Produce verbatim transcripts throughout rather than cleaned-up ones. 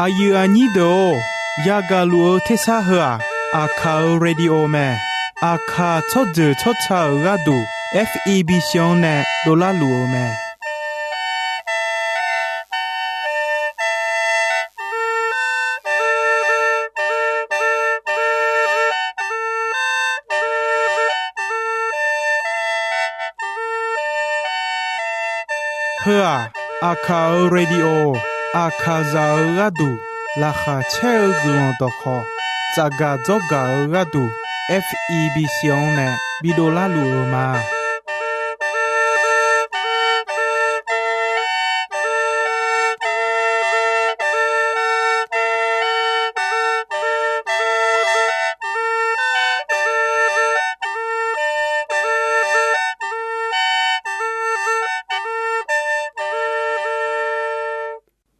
Aqyuif aqnyir deuq-or, yagaq luf-eu tersar heu-aq, Aqkaq-euq radio mae. Aqkaq tsawrjeuq tsawrca-euq gharduq, F E B C-anr nae dovlar luf-eu mae. Heu-aq, Aqkaq-euq radio, Aqkaqzaq-euq gharduq laqkhaq caer-eu guiqlanq dawqkhawq, tsafgaq dzawrgaq-eu gharduq, F E B C-anr nae bidovlar luf-eu ma.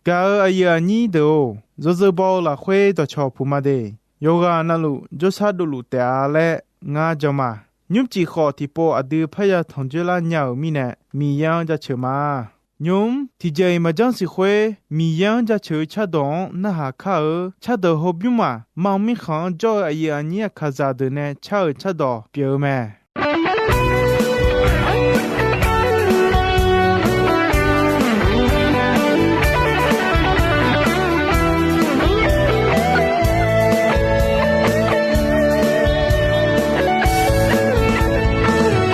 Gaq-euq aqyuif aqnyir deuq-or, yawzeu baw-eu lafkhoer dawqcawq puq ma de. Yawqghaq navluf jawrshar dovluf taef-a laer ngar jan ma. Nymrcif khawf tiqpov aqdui parya tanq dzoerlar nya-euq mirnae, Miqyaer-anr jaceuq ma. Nymq-mr tiqjeq-iq maqjanr siq khoer, Miqyaer-anr jaceuq-eu cardawq-anr narhaq kar-eu cardawq hawbymr-aq, mar mirkhanq-anr jawr-eu aqyuif aqnyir Aqkaqzaq deuq nae car-euq cardawq pyeuf-eu mae.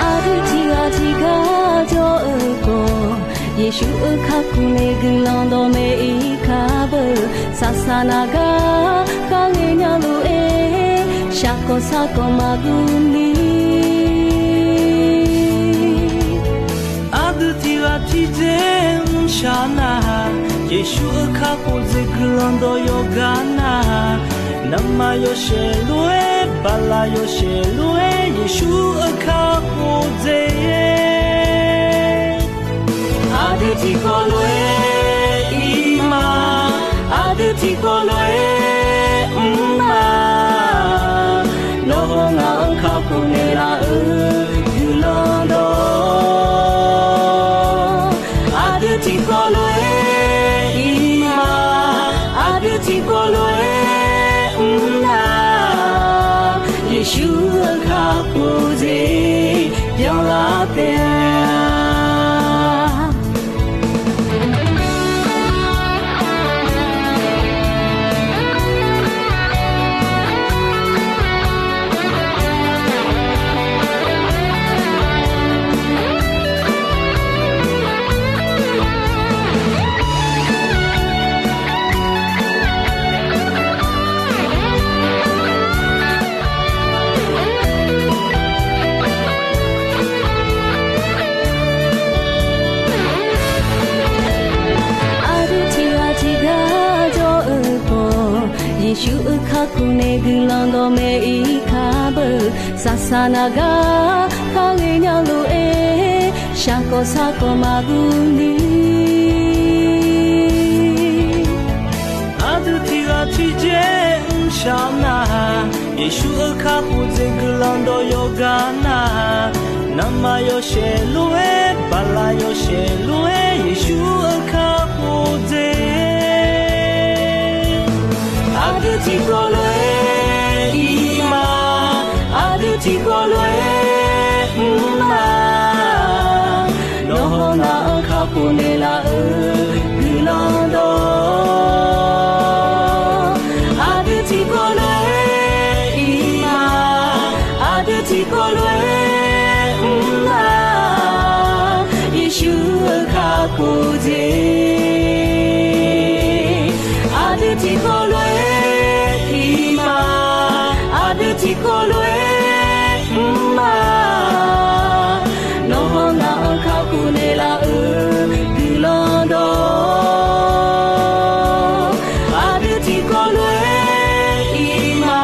Aqdui tiqghaq tiqgar jawr-eu khawf, Yeqsur-euq kakhof nae guiqlanq dawqmaeq-ir kar beu. Saqsaq naq gar kharghae nya lof-aer, shaqkawq sarkawq maqguv ni. Aqdui tiqghaq tiqdzer mrshaq nar-aq, Yeqsur-euq kakhof jeq guiqlanq dawq yawqgar nar-aq, navmaqyawshaef lof-aer, baqlaq yawshaef lof-aer, Yeqsur-euq kakhof jeq aqdui tiqkawv lof-aer ir ma, aqdui tiqkawv lof-aer mr ma. Nawq-eu ngaq-anr kakhof naeqlaf-euq guiqlanq dawq, aqdui tiqkawv lof-aer ir ma, aqdui tiqkawv lof-aer mr na. Yeqsur-euq kakhof jeq byanlar taef-a. Aqdui tiqghaq tiqgar jawr-eu khawf, Yeqsur-euq kakhof nae guiqlanq dawqmaeq-ir kar beu. Saqsaq naq gar kharghae nya lof-aer, shaqkawq sarkawq maqguv ni. Aqdui tiqghaq tiqdzer mrshaq nar-aq, Yeqsur-euq kakhof jeq guiqlanq dawq yawqgar nar-aq, navmaqyawshaef lof-aer, baqlaq yawshaef lof-aer, Yeqsur-euq kakhof jeq aqdui tiqkawv lof-aer ir ma, aqdui tiqkawv lof-aer mr ma. Nawq-eu ngaq-anr kakhof naeqlaf-euq guiqlanq dawq, aqdui tiqkawv lof-aer ir ma, aqdui tiqkawv lof-aer mr ma. Yeqsur-euq kakhof jeq aqdui tiqkawv lof-aer ir ma, aqdui tiqkawv lof-aer mr ma. Nawq-eu ngaq-anr kakhof naeqlaf-euq guiqlanq dawq, aqdui tiqkawv lof-aer ir ma,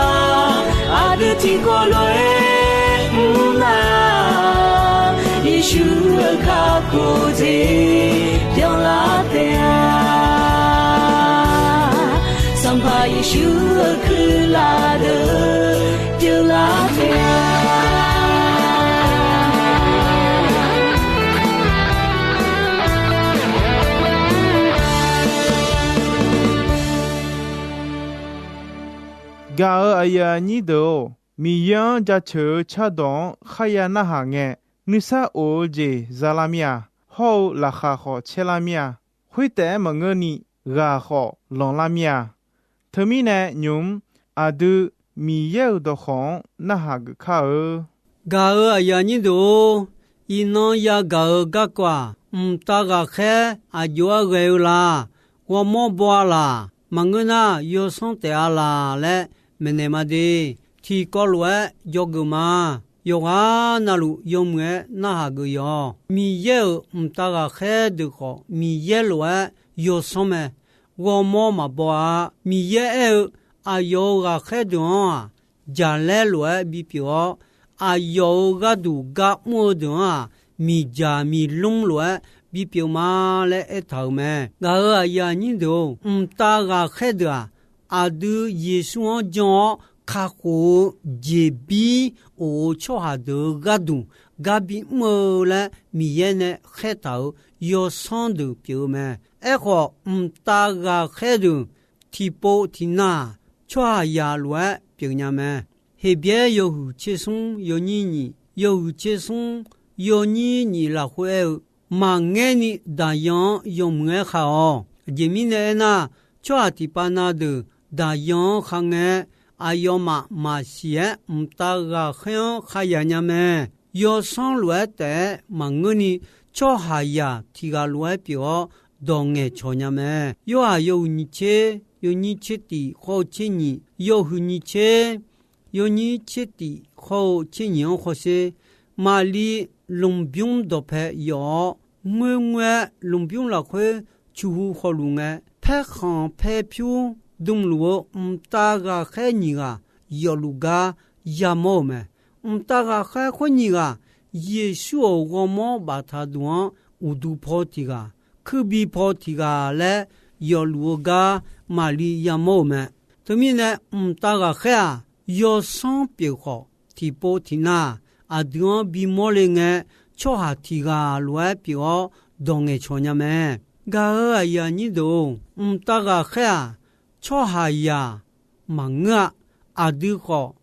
aqdui tiqkawv lof-aer mr na. Yeqsur-euq kakhof jeq byanlar taef-a. Sanqpaq Yeqsur-euq kuirlaf deuq byanlar taef-a. Aqyuif aqnyir deuq-or, Miqyaer-anr jaceuq-eu cardawq-anr kharya narhaq ngae, nuisar of-eu jeq zalar mir-a. Hawr-eu laqkhaq khawf caerlar mir-a. Khoertaef-aer maqngeurni ghaq khawf lanqlar mir-a. Teumirnae nymq-mr aqdui Miqyaer-euq dawqkawq-anr narhaq geuf kar-eu. Gaq-euq aqyuif aqnyir deuq-or, iqnan yagaq-euq garkawv-aq, mqtav ghaqkhaer aqjox-aer ghae-eu la? Ghawrmawr baw-a laq? Maqngeur nar, yawsanr taef-a laq laer maeqnaeq ma de. Tiqkawv lof-aer dzawgeuf ma. Yawqghaq navluf yawmuiq-aer narhaq geuf yawq. Miqyaer-euq mqtav ghaqkhaer deuq khawf, Miqyaer lof-aer yawsanr mae. Ghawrmawr maqbaw-a. Miqyaer aer-eu, aqyawf-euq ghaqkhaer deuq-anr-aq, jaqlaer lof-aer bipyeuf-awr, aqyawf-euq gharduq gar mr-eu deuq-anr-aq, miqdzaq miqlmr lof-aer bipyeuf ma laer aertaq-euq mae. Gaq-euq aqyuif aqnyir deuq-or, mqtav ghaqkhaer deuq-aq, aqdui Yeqsur-anr jan-awr kakhof-eu jeqbir of-eu tsawrhaq deuq-euq gharduq gar bimr-eu laer Miqyaer nae khaertaq-euq yawsanr deuq pyeuf-eu mae. Aerkhawf, mqtav ghaqkhaer deuq tiqpov tiqnav-aq, tsawrhaqzaq lof-aer pyeufnya mae. Heqbyaer yawhuiq tser smr yawnyir nyiq, yawhuiq tser smr yawnyir nyiq lafkhoer aer-eu, maqngaerni daqyan-anr yawmuiq-aer kha-awq. Aqjeq mirnae aernar, tsawrhaq tiqpav na deuq daqyan-anr kha ngae, aqyawfmaf maqsiq-aer mqtav ghaqkhaer-anr khayaq nya mae. Yawsanr lof-aer taef-aer maqngeurni, tsawrhaqzaq tiq ghaq lof-aer pyeuf-awr dawq ngaeqcawq nya mae. Yorhaq yawhuiq nyiq tser yawnyir tser tif hawr-eu tser nyiq, yawhuiq nyiq tser yawnyir tser tif hawr-eu tser nyiq-anr hawsher. Maqli lmqbymr dawqpae yawf-awr, ngoerngoer-aer lmqbymr lafkhoer cuqhu hawluf ngae, paerkhanq paerpyur dmluf-eu mqtav ghaqkhaer nyiq ghaq yawfluf gar yamawr-euq mae. Mqtav ghaqkhaer khoer nyiq ghaq, Yeqsur-euq ghawrmawr baftaq duq-anr uqduq paw tiq ghaq, kuirbi paw tiq ghaq laer yawfluf-eu gar maqli yamawr-euq mae. Teumirnae, mqtav ghaqkhaer-aq, yawsanr pyeuf khawf, tiqpov tiqnav-aq, aqdui-anr bimawr le ngae, tsawrhaq tiq ghaq lof-aer pyeuf-awr dawq ngaeqcawq nya mae. Gaq-euq aqyuif aqnyir deuq-or, mqtav ghaqkhaer-aq, tsawrhaqzaq maqngeur-a. Aqdui khawf,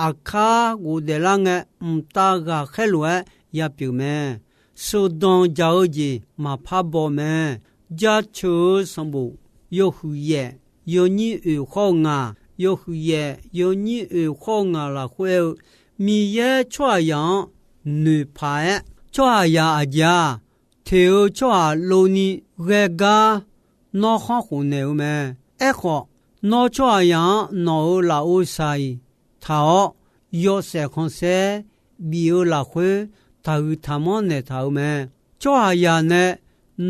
aqkar ghofdaef lar ngae, mqtav ghaqkhaer lof-aer yapyeuf mae. Sheuqdanq dzaq-eu jeq maqpar baw mae. Jaceuq-eu sanqbof yawhuiq yaef yawnyir oeq hawr-eu ngaq, yawhuiq yaef yawnyir oeq hawr-eu ngaq lafkhoer aer-eu, Miqyaer tsawrhaqzaq-anr noeqpaq-aer, tsawrhaqzaq aqjeq-aq, teq-eu tsawrhaq lovni ghae gar nawr khanr khofnaeq-eu mae. Aerkhawf, nawr tsawrhaqzaq-anr nawq-euq lafov saq-iq taq-awr, yawshaef khanqsaer bif-eu lafkhoer taqhuiq taqmanr naeqtaq-euq mae. Tsawrhaqzaq nae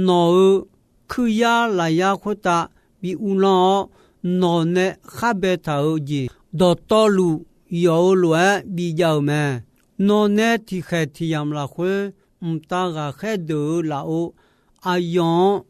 nawq-euq kuiryar lafyar khoertav bi uvlanr-awr, nawq nae khar baetaq-euq jeq dawqtawvluf yawf-eu lof-aer bijav-euq mae. Nawq nae tiqkhaeq tiqyamq lafkhoer mqtav ghaqkhaer deuq-euq lafov aqyawf-anr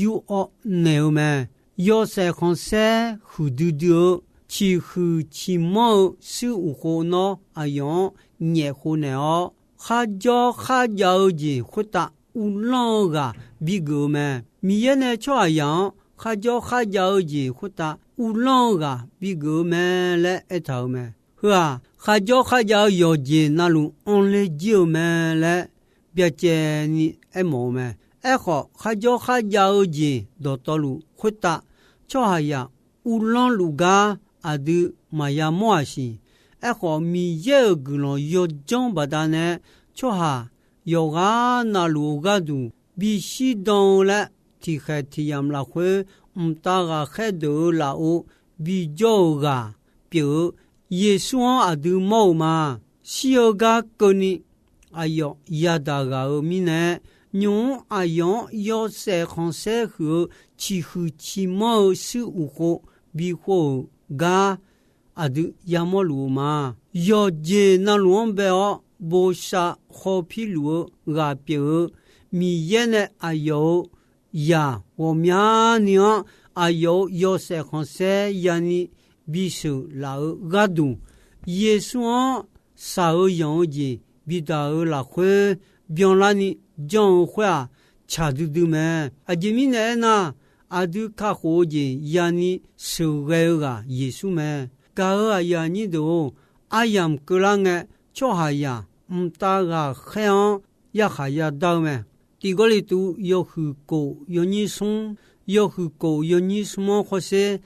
yur-awr naeq-eu mae. Yawshaef khanqsaer huiqdui dui-eu ciqhuiq ciqmanr-eu shuir uqkhov nawr aqyawf-anr nyaef khov naeq-awr, kharjawr kharjav-eu jeq khoertav uvlanr-eu ghaq bigeuf-eu mae. Miqyaer nae tsawrhaqzaq-anr kharjawr kharjav-eu jeq khoertav uvlanr-eu ghaq bigeuf-eu mae laer aertaq-euq mae. Heu-aq, kharjawr kharjav-eu yawqjeq navluf anrler jir-eu mae laer byacaevni aermawf-eu mae. Aerkhawf, kharjawr kharjav-eu jeq dawqtawvluf khoertav tsawrhaqzaq uvlanr luf gar aqdui maqya mawr-aq siq. Aerkhawf, Miqyaer-euq guiqlanq yawdzanr baqdanae tsawrhaq yawqghaq navluf-eu gharduq bishir dan-eu laer, tiqkhaeq tiqyamq lafkhoer mqtav ghaqkhaer deuq-euq lafov bijawr-euq ghaq pyeuf-eu Yeqsur-anr aqdui mawr-eu ma. Shir-eu gar keuvni aqyawf yadaq ghaq-euq mirnae, nymq-mr aqyawf-anr yawshaef khanqsaer huiq-eu ciqhuiq ciqmanr-eu shuir uqkhov bikhov-euq gar aqdui yamawr luf-eu ma. Yawqjeq navluf-anr bae-awr bosav khawpir luf-eu ghaq pyeuf-eu, Miqyaer nae aqyawf-euq zaq ghawqmyani-anr aqyawf-euq yawshaef khanqsaer yani bisheuq laf-eu gharduq, Yeqsur-anr shaq-eu yanq-eu jeq bidaq-eu lafkhoer byanlarni janr-eu khoer-aq, tsaq duidui mae. Aqjeq mirnae aernar, aqdui kakhof-eu jeq yani sheuqghae-eu ghaq Yeqsur mae. Gaq-euq aqyuif aqnyir deuq-or, aryamq keuvlar ngae, tsawrhaqzaq mqtav ghaqkhaer-anr yarkhaq yadar-eu mae. Tiq Gawrliqtu yawhuiq kof yawnyir smr, yawhuiq kof yawnyir smr-anr hawsher,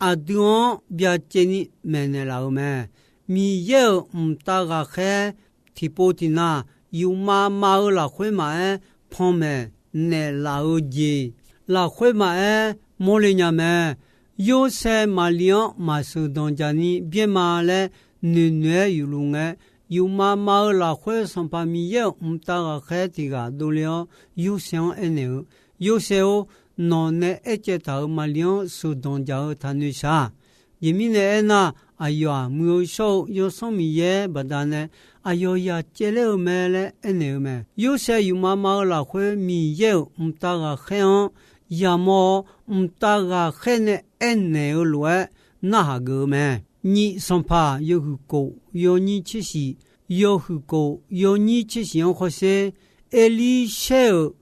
aqdui-anr byacaevni maeqnaeq laf-euq mae. Miqyaer-euq mqtav ghaqkhaer tiqpov tiqnav yufmav mav-eu lafkhoer maqaer, panmaeq naeqlaf-eu jeq lafkhoer maqaer, mawrle nya mae. Yorsaev Maqli-anr maqsheuq danqdzaq ni byaer ma laer noeqnoeq-aer yufluf ngae, yufmav mav-eu lafkhoer Sanqpaq Miqyaer-euq mqtav ghaqkhaer tiq ghaq dovle-awr, Yorsaev-anr aernaeq-eu, Yorsaev-or, nawq nae aercaev taq-euq Maqli-anr sheuqdanq dzaq-eu taqnoeq shaq. Aqjeq mirnae aernar, aqyawf-aq, muiq-eu shawr-eu Yawsanr Miqyaer baqdanae aqyawf yaq caevler-eu mae laer aernaeq-eu mae. Yorsaev yufmav mav-eu lafkhoer Miqyaer-euq mqtav ghaqkhaer-anr yamawr-awr, mqtav ghaqkhaer nae aernaeq-eu lof-aer narhaq geuf-eu mae. Nyif Sanqpaq yawhuiq kof yawnyir tser shif, yawhuiq kof yawnyir tser shif-anr hawsher, Erlirshaer-euq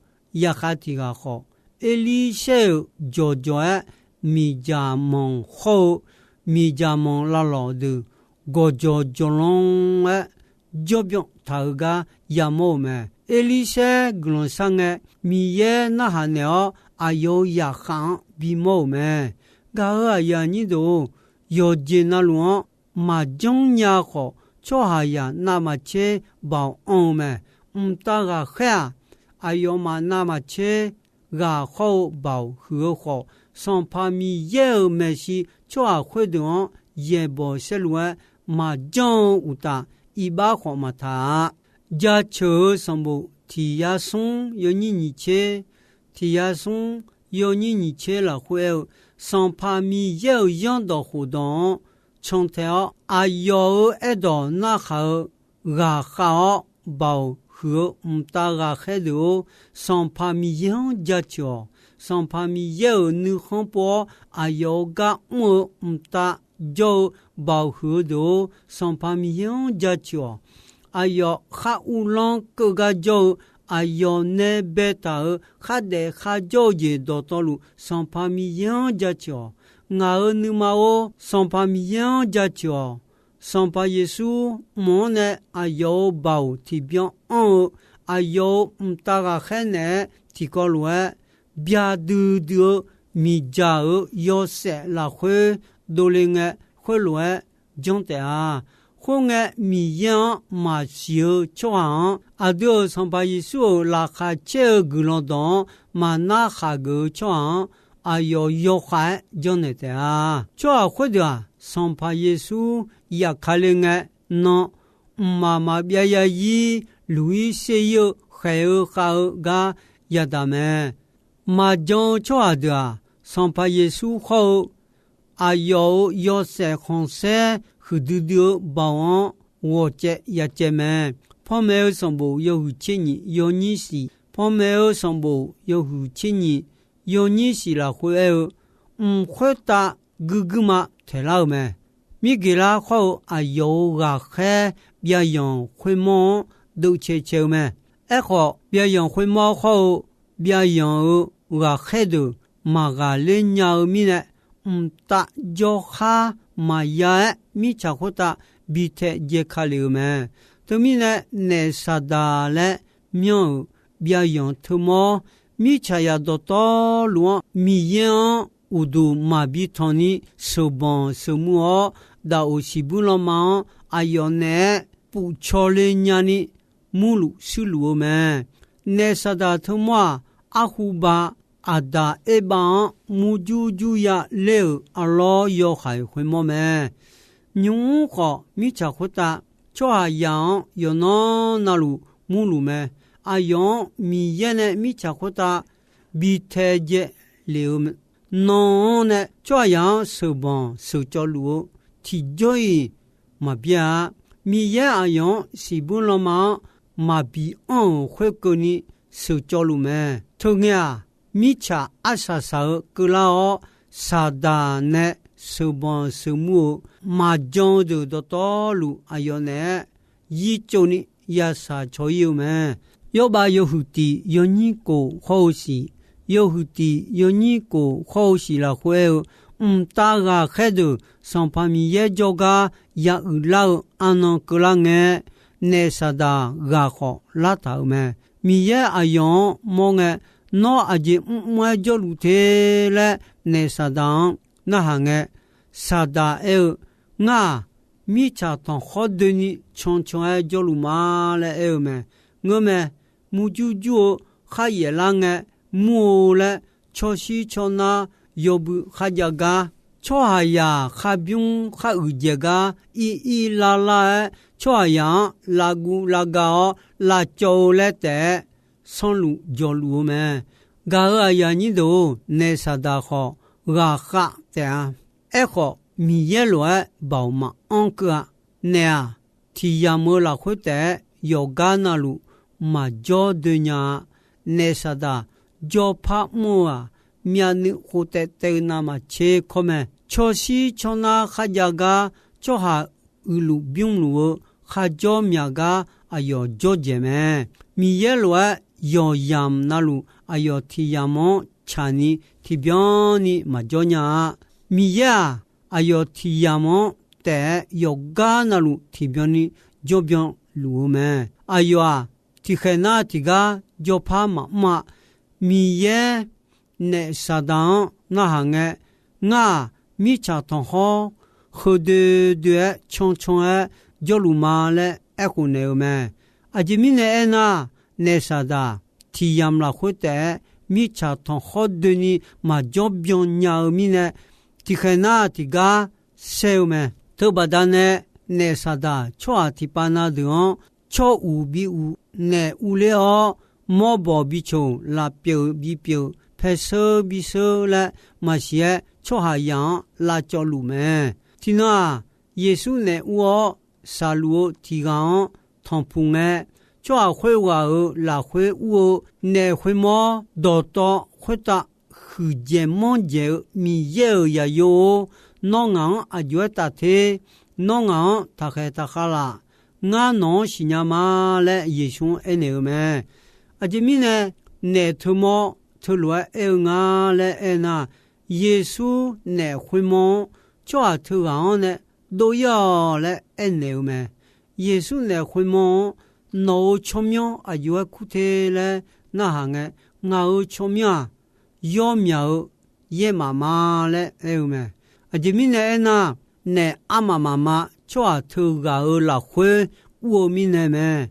zaqkhav tiq ghaq khawf, Erlirshaer-euq jawqjawq-aer miqdzaq manq hawr-eu, miqdzaq manq lavlawq deuq gawqjawq jawqlanr-aer jawrbyan taq-eu gar yamawr-euq mae. Erlirshaer guiqlanq shar ngae, Miqyaer narhaq naeq-awr, aqyawf-euq zaqkhav-anr bimawr-euq mae. Gaq-euq aqyuif aqnyir deuq-or, yawqjeq navluf-anr maqjanr nya khawf, tsawrhaqzaq navmaqtser baoq anr-eu mae. Mqtav ghaqkhaer-aq, aqyawfmaf navmaqtser ghaq hawr-eu baoq huiq-eu khawf, Sanqpaq Miqyaer-euq maeqshi tsawrhaq khoerdeuq-anr yaeqbawq saerlu-aer maqjanr-eu uqtaf, iqbax khawf maqtaq-a. Jaceuq-eu sanqbof tiq yar smr yawnyir nyiq tser, tiq yar smr yawnyir nyiq tser lafkhoer aer-eu, Sanqpaq Miqyaer-euq zanrdawq khofdawq-anr cantae-awr, aqyawf-euq aerdawq narkhaq-eu ghaqkhav-awr baoq huiq-eu mqtav ghaqkhaer deuq-or, Sanqpaq Miqyaer-anr jaceuq-awq. Sanqpaq Miqyaer-euq nuikhanr pov-awr aqyawf-euq gar mr-eu mqtav jawr-eu baoq huiq-eu deuq-or, Sanqpaq Miqyaer-anr jaceuq-awq. Aqyawf khar uvlanr keuv gar jawr-eu, aqyawf nae baetaq-euq khardaef kharjawr-eu jeq dawqtawvluf, Sanqpaq Miqyaer-anr jaceuq-awq. Ngaq-euq nuima-or, Sanqpaq Miqyaer-anr jaceuq-awq. Sanqpaq Yeqsur mq-anr nae aqyawf-euq baoq tiqbyan anr-eu, aqyawf-euq mqtav ghaqkhaer naeq-aer tiqkawv lof-aer byadui dui-eu miqdzaq-euq yawshaef lafkhoer dovle ngae, khoerlof-aer janr taef-a. Khoerngae, Miqyaer-anr maqsiq-eu tsawrhaq-anr, aqdui-euq Sanqpaq Yeqsur-euq laqkhaq caer-eu guiqlanq dawq-anr maqnar khaq geuf-eu tsawrhaq-anr, aqyawf yawkhav-aer janrnaeq taef-a. Tsawrhaq khoerdeuq-aq, Sanqpaq Yeqsur yafkale ngae, nan mqmaq maqbyav ya ir, luq ir ser ir-eu khaeq-eu khav-eu gar yadaq mae. Maqjan-eu tsawrhaq deuq-aq, Sanqpaq Yeqsur hawr-eu aqyawf-euq yawshaef khanqsaer huiqdui dui-eu baoq-anr ghawqcaev yacaev mae. Panmaeq-eu sanqbof yawhuiq tser nyiq yawnyir shif, panmaeq-eu sanqbof yawhuiq tser nyiq yawnyir shif lafkhoer aer-eu, mq khoertav guirguirma taeqlar-euq mae. Mirgeqlar hawr-eu aqyawf-euq ghaqkhaer byavyanq khoermawr-anr dovcae cae-eu mae. Aerkhawf, byavyanq khoermawr hawr-eu byavyanq-euq ghaqkhaer deuq maqghaqler nya-eu mirnae, mqtav jawrkhar maqya-aer mirtsaq khoertav bi taedzae ka lef-euq mae. Teumirnae, naef Saqdaq laer myanr-euq byavyanq teumawr, mirtsaqzaq dawqtawvluf-anr Miqyaer-anr uqduq maqbi tanq ni sheuqbanq sheuqmr-awr, daqoq siqbuir lanma-anr aqyawf naeq-aer pufcaw le nyani murluf shuirluf-eu mae. Naef Saqdaq teumawr-aq, arhuba Aqdaq Erbav-anr murjur jurya ler-euq arlawr yawhaiq khoermawr mae. Nymq-mr khawf, mirtsaq khoertav tsawrhaqzaq-anr yawqnan navluf murluf mae. Aqyawf-anr Miqyaer nae mirtsaq khoertav bi taedzae lef-eu nan-anr nae tsawrhaqzaq-anr sheuqbanq sheuqcawv luf-eu tiqjawr-iq maqbyaer-a. Miqyaer aqyawf-anr siqbuir lanma-anr maqbi anr-euq khoerkeuvni sheuqcawv luf mae. Teungae-aq, mirtsaq arsaq saq-eu keuvlar-awr, Saqdaq nae sheuqbanq sheuqmr-eu maqjan-eu deuq dawqtawvluf aqyawf naeq-aer yirtsovni yashaq caw ir-eu mae. Yawrbav yawhuiq tiq yawnyir kof hawr-eu siq, yawhuiq tiq yawnyir kof hawr-eu siq lafkhoer aer-eu, mqtav ghaqkhaer deuq Sanqpaq Miqyaer jawrgar ya uiqlar-eu arnan keuvlar ngae, naef Saqdaq ghaq khawf lartaq-euq mae. Miqyaer aqyawf-anr mawr ngae, Nawr aqjeq mrmr-aer jawrluf te laer naef Saqdaq-anr narhaq ngae, Saqdaq aer-eu, Ngar-aq, mirtsaq tanqkhawr doeni cancan-aer jawrluf ma laer aer-eu mae. Ngeurmae, murjur jur-eu kharyaef lar ngae mur-eu laer, tsawrshir tsawrnar yawbui kharjav gar, tsawrhaqzaq kharbymr kharuiq dzaeq gar, ir ir lar lar-aer tsawrhaqzaq-anr lavguv lavga-awr lavcawv-eu laer taef-aer sanrluf jawqluf-eu mae. Gaq-euq aqyuif aqnyir deuq-or, naef Saqdaq khawf ghaqkhav taef-a. Aerkhawf, Miqyaer lof-aer baoq maqanr keuv-a. Naef-aq, tiq yamq-eu lafkhoer taef-aer yawqgar navluf maqjawr doe nya-a. Naef Saqdaq jawrpar mr-eu-aq, myavnuiv khof taev taev-eu navmaqtser kawr mae. Tsawrshir tsawrnar kharjav gar, tsawrhaq uiqluf bymrluf-eu kharjawr myaq gar aqyawf jawrdzaeq mae. Miqyaer lof-aer yawqyamq navluf aqyawf tiq yamq-anr tsaqni tiqbyan ni maqjawr nya-a. Miqyaer-aq, aqyawf tiq yamq-anr taef-aer yawqgar navluf tiqbyan ni jawrbyan luf-eu mae. Aqyawf-aq, tiqkhaeq nar tiqgar jawrpar maqmr-a. Miqyaer naef Saqdaq-anr narhaq ngae, Ngar-aq, mirtsaq tanqkhawr heu doe doe-aer cancan-aer jawrluf ma laer aerkhof naeq-eu mae. Aqjeq mirnae aernar, naef Saqdaq tiq yamq lafkhoer taef-aer mirtsaq tanqkhawr doeni maqjawr byan nya-eu mirnae, tiqkhaeq nar tiqgar saer-eu mae. Teubaqda nae naef Saqdaq tsawrhaq tiqpav na deuq-anr tsawr uq bi uq, naef urler-awr, mawrbawq bi coq, lafpyeuf bi pyeuf, paeseur bi seur laer maqsiq-aer, tsawrhaqzaq-anr lavcawv luf mae. Tiqnan-aq, Yeqsur naef ur-awr saqluf-eu tiq ghaq-anr tanqpuq ngae, tsawrhaq khoerghaq-euq lafkhoer ur-eu naef khoermawr dawqtawv khoertav huiqdzaeq manrdzaeq-eu Miqyaer-euq zaqyo-or, nawr ngaq-anr aqjox-aer taf te. Nawr ngaq-anr taqkhaeq taqkhav laf. Ngar nawq-anr siqnya ma laer Yeqsur-anr aernaeq-eu mae. Aqjeq mirnae naef teumawr teulof-aer aer-eu nga laer aernar, Yeqsur naef khoermawr-anr tsawrhaq teughaq-anr nae dov ir-awq laer aernaeq-eu mae. Yeqsur naef khoermawr-anr nawq-euq tsawrmyanr aqjox-aer kur te laer narhaq ngae, ngaq-euq tsawrmyanr-aq, yawr myaq-eu yaer maf ma laer aer-eu mae. Aqjeq mirnae aernar, naef armaf mafma tsawrhaq teughaq-euq lafkhoer ur-eu mirnae mae.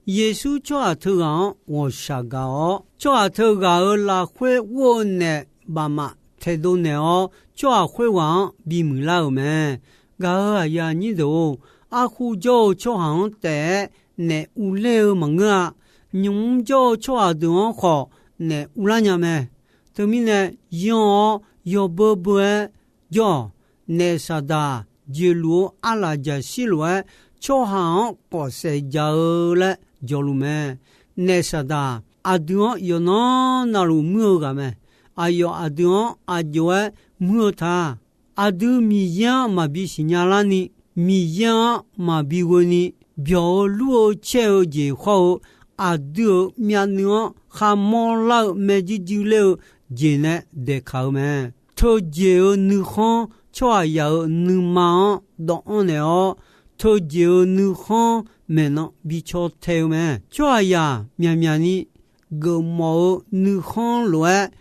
Yeqsur tsawrhaq teughaq-anr ghawqshaq gaq-awr, tsawrhaq teughaq-euq lafkhoer ur-eu naef bafmaf taedov naeq-awr, tsawrhaq khoerghaq-anr bimuiq lar-euq mae. Gaq-euq aqyuif aqnyir deuq-or, arkhu jawr-eu tsawrhaq-anr taef-aer naef urler-eu maqngeur-a. Nymq mr jawr-eu tsawrhaq deuq-anr khawf naef urlar nya mae. Teumirnae, yanr-awr yawbeu beu-aer jawr-awq. Naef Saqdaq jeqluf-eu arlaq jaqshir lof-aer, tsawrhaq-anr kawfsaef ja-eu laer jawrluf mae. Naef Saqdaq aqdui-anr yawqnan navluf muir-eu ghaq mae. Aqyawf aqdui-anr aqjox-aer muir-eu ta. Aqdui Miqyaer-anr maqbi siqnya larni, Miqyaer-anr maqbi ghoeni, byawq-eu lur-eu caer-eu jeq khawr-eu, aqdui-euq myavnuiv-anr kharmawr lar-eu maerjuir juir ler-eu jeq nae daeqkaq-eu mae. Teujeq-euq nuikhanr tsawrhaqzaq-euq nuima-anr dawvanr naeq-awr, teujeq-euq nuikhanr maeqnan bi caw tae-eu mae. Tsawrhaqzaq myaqmyaq ni geufmawf-eu nuikhanr lof-aer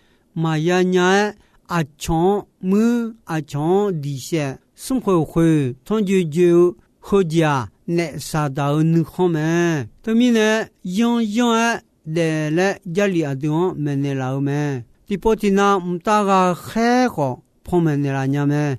maqya nya-aer, aqcawq-anr muir, aqcawq-anr diqsaef, smrkhoeq khoeq tanrjoe joe-eu heujeq-aq, naef Saqdaq-euq nuikhanr mae. Teumirnae, yanr yanr-aer daef laer Jarlif aqdui-anr maeqnaeq laf-eu mae. Tiqpov tiqnav mqtav ghaqkhaer khawf panmaeq naeqlaf nya mae.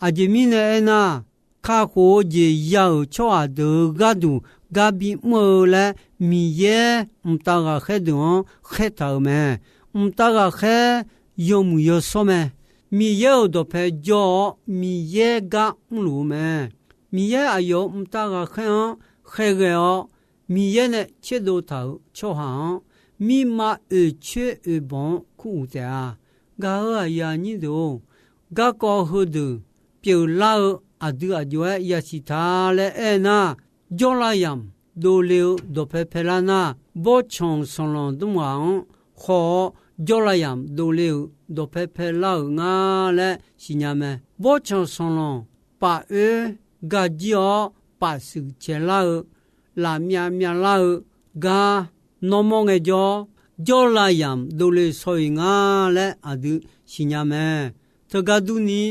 Aqjeq mirnae aernar, kakhof-eu jeq ya-euq tsawrhaq deuq-euq gharduq gar bimr-eu laer, Miqyaer mqtav ghaqkhaer deuq-anr khaertaq-euq mae. Mqtav ghaqkhaer yawmuiq yawshawr mae. Miqyaer-euq dawqpae jawr-awr, Miqyaer gar mrluf-eu mae. Miqyaer aqyawf-euq mqtav ghaqkhaer-anr khaerghae-awr, Miqyaer nae tserdov taq-euq tsawrhaq-anr, mirma oeqcoer oeqbawq-anr kur uq taef-a. Gaq-euq aqyuif aqnyir deuq-or, garkawv heudeuq pyeuflar-eu aqdui aqjox-aer yasiq ta laer aernar, jawrlav yamq dovle-eu dawqpae paelar nar, bawrtsanq sanqlanq dmr ghaq-anr haw-awr, jawrlav yamq dovle-euq dawqpae paelar-euq nga laer siqnya mae. Bawrtsanq sanqlanq paf oer gajir-awr paf shuif caelar-eu lafmyav myavlar-eu gar nawr mawr ngaejawr, jawrlav yamq dovle shaw-iq nga laer aqdui siqnya mae. Teugar durni,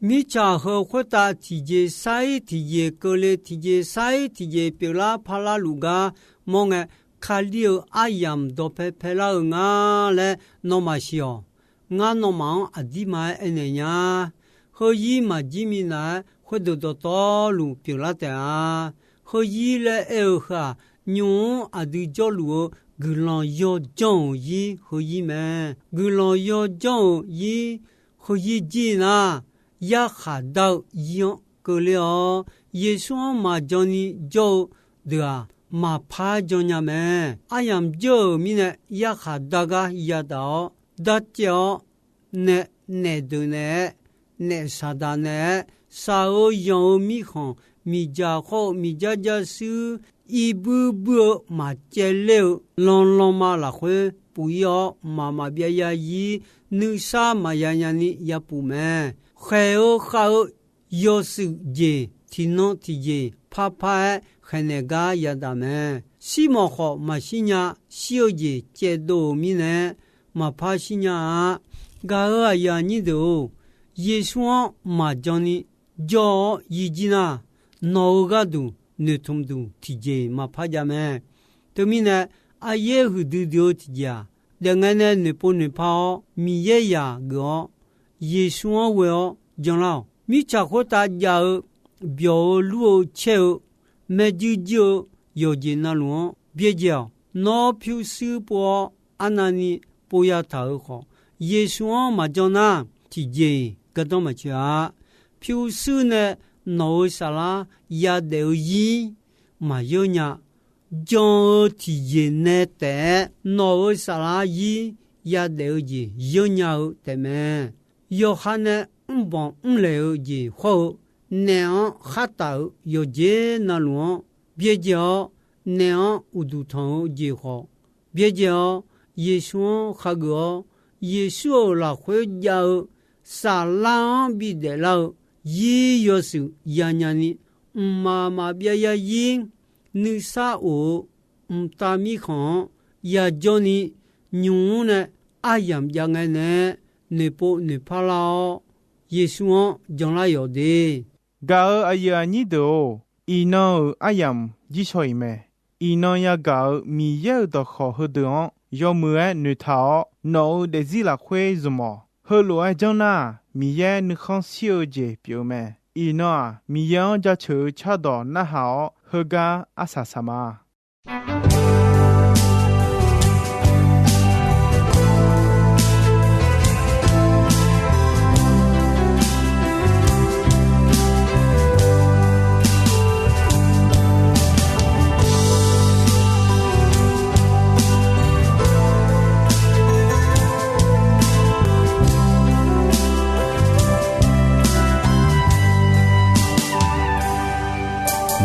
mirtsaq heu khoertav tiqjeq sar-ir tiqjeq keuvle, tiqjeq sar-ir tiqjeq pyeuflar parlar luf gar mawr ngae, Kali-euq aryamq dawqpae paelar-eu nga laer nawmaf siq-awq. Ngar nawmaf-anr aqdirma-aer aernaeq nya. Heuzir maqjir minav-aer khoerdeuq dawqtawvluf pyeuflar taef-a. Heuzir laer aer-eu heu-aq, nymq-mr aqdui jawrluf-eu guiqlanq yawjanr-euq zir heuzir mae. Guiqlanq yawjanr-euq zir heuzir jir nar, yarkhaq dar-eu zir-anr keuvler-awr, Yeqsur-anr maqjan ni jawr-eu deuq-aq, maqpar jannya mae. Aryamq jawr-euq mirnae yarkhaq dar gar yadaq-awr, darcaev-awr nae naef deuq naeq-aer, naef saqdaq naeq-aer, shaq-eu yanq-eu mirkhanq, miqdzaq khawr-eu miqdzar dzar shuir, irbuir buir-eu maqcaev ler-eu lanlanma lafkhoer puf-ir-awr, mqmaq maqbyav ya zir nuisar maqya nya ni yapuf mae. Khaeq-eu khav-eu yawshuif jeq tiqnan tiqjeq parpar-aer khaeqnaeq gar yadaq mae. Shirmawf khawf maqshir nya. Shir-eu jeq caevdov-euq mirnae maqpar shir nya-a. Gaq-euq aqyuif aqnyir deuq-or, Yeqsur-anr maqjan ni jawr-awr yijir nar, nawq-euq gharduq noeqtmq duq tiqjeq maqpar jav mae. Teumirnae, aryaer huiqdui dui-eu tiqjeq-aq, daefngae nae noeqpov noeqpar-awr Miqyaer yaq geuf-awr, Yeqsur-anr ghoe-awr janlar-awq. Mirtsaq khoertav jav-eu, byawq-eu lur-eu caer-eu, maerjuir juir-eu yawqjeq navluf-anr byaerdzae-awq. Nawr pyurshuir pov-awr arnavni pov yataq-euq khawf, Yeqsur-anr maqjan nar, tiqjeq-iq gardanr maqtsoeq-a. Pyurshuir nae nawq-euq saflar yadaef-eu zir maqyawr nya. Jan-eu tiqjeq nae taef-aer nawq-euq saflar zir yadaef-eu jeq yawrnya-eu taefmae. Yawqha nae mrbanq mrlaeq-eu jeq hawr-eu, naef-anr khartaf-euq yawqjeq navluf-anr byaerdzae-awr, naef-anr uqduq tanq-eu jeq khawf byaerdzae-awr, Yeqsur-anr khageuf-awr, Yeqsur-euq lafkhoer jav-eu saflar-anr bidaef lar-eu zir yawshuif yanya ni, mqmaq maqbyav ya zir nuisar of-eu mqtav mirkhanq-anr yajawr ni, nymq-mr nae aryamq jav ngae nae noeqpov noeqpar lar-awr, Yeqsur-anr janlar yawq de. Gaq-euq aqyuif aqnyir deuq-or, iqnan-euq aryamq jirshaw-iq mae. Iqnan yagaq-euq Miqyaer-euq dawqkawq heudeuq-anr yawmuiq-aer noeqtaq-awr, nawq-euq daefzir lafkhoer zmq-awq. Heulof-aer janr nar, Miqyaer nuikhanr shir-eu jeq pyeuf-eu mae. Iqnan-aq, Miqyaer-anr jaceuq-eu cardawq narhaq-awr, heugar arsaq saq ma.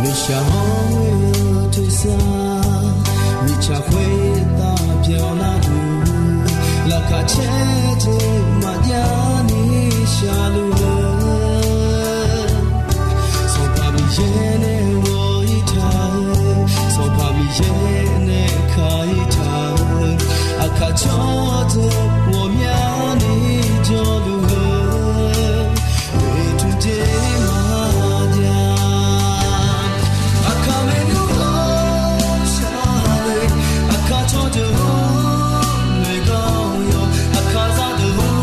Mirtsaq hawr-eu tersar, mirtsaq khoertav byaqlar-eu, laqkhaq caer jeq maqjav ni shaqluf-eu, Sanqpaq Miqyaer nae ghawq-ir taq-eu, Sanqpaq Miqyaer nae ka-ir taq-eu, aqkaq cawteu ghawqmyani jawrluf-eu, oeqtmq jeq maqjav. Aqkaq maernmr ghanr shar le, aqkaq cawqdeuq-anr noeqgawr yawq, aqkaq zaqdeuq-anr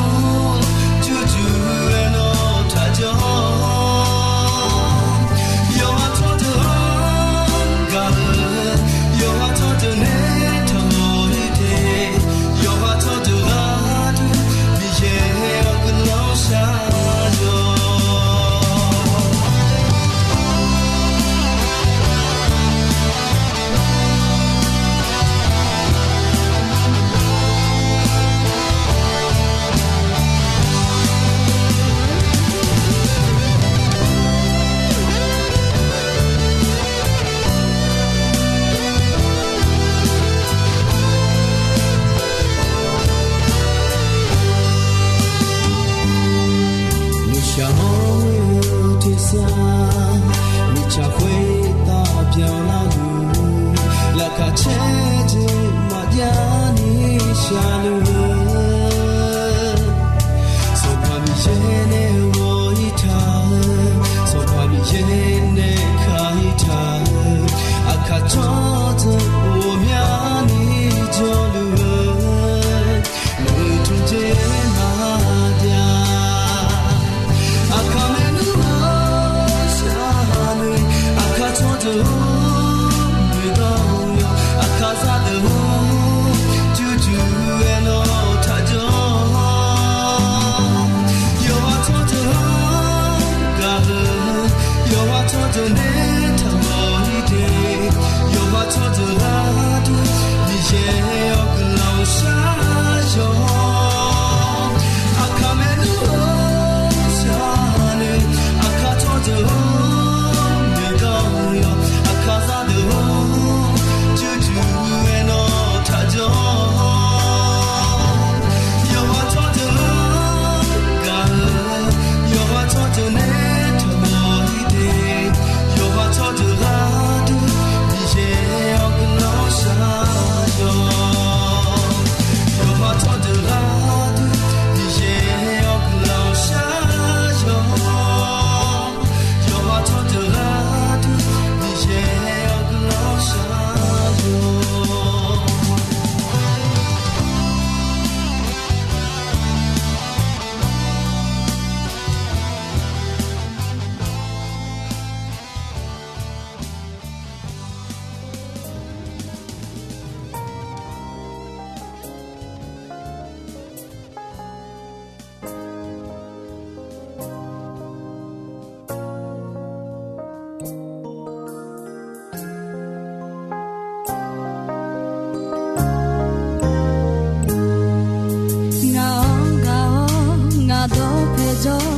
dawr